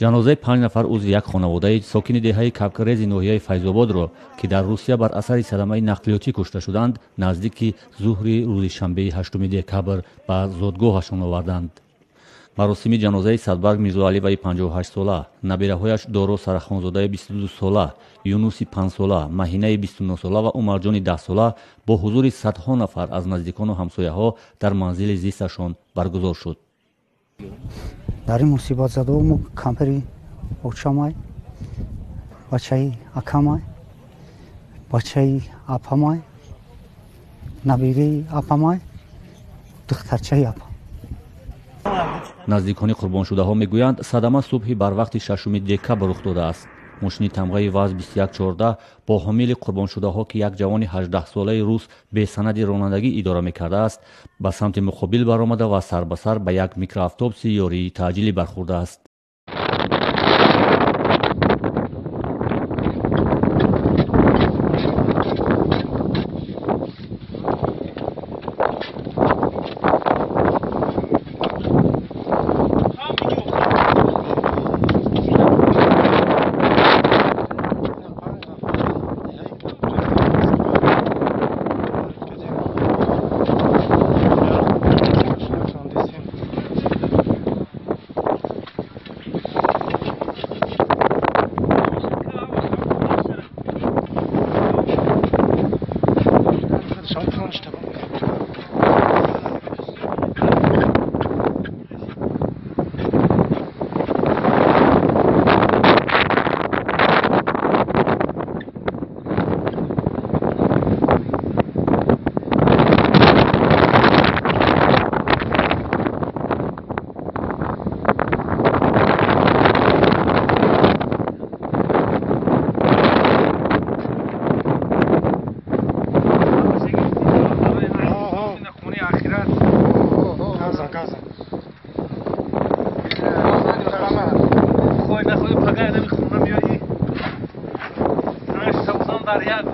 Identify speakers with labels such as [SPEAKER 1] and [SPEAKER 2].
[SPEAKER 1] Ҷанозаи 5 нафар узви як хонаводаи сокини деҳаи Кабкарези ноҳияи Файзободро, ки дар Русия бар асари садамаи нақлиётӣ кушта шуданд, наздики зуҳри рӯзи шанбеи 8 декабр ба зодгоҳашон оварданд. Маросими ҷанозаи Садбарг Мирзоалиеваи 58-сола, набираҳояш Доро Сарахонзодаи 22-сола, Юнуси 5-сола, Маҳинаи 29-сола ва Умарҷони 10-сола бо ҳузури садҳо нафар аз наздикону ҳамсояҳо дар манзили зисташон баргузор шуд.
[SPEAKER 2] Дар ин мусибатзадао мо кампири очамай, бачаи акамай, бачаи апамай, набираи апамай, духтарчаи апа.
[SPEAKER 1] Наздикони қурбоншудаҳо мегӯянд, садама субҳи барвақти 6 декабр рух додааст. Мошини тамғаи ВАЗ 2114 бо ҳомили қурбоншудаҳо, ки як ҷавони 18-солаи рус бесанади ронандагӣ идора мекардааст, ба самти муқобил баромада ва сарбасар ба як микроавтобуси ёрии таъҷилӣ бархӯрдааст.
[SPEAKER 3] Дар як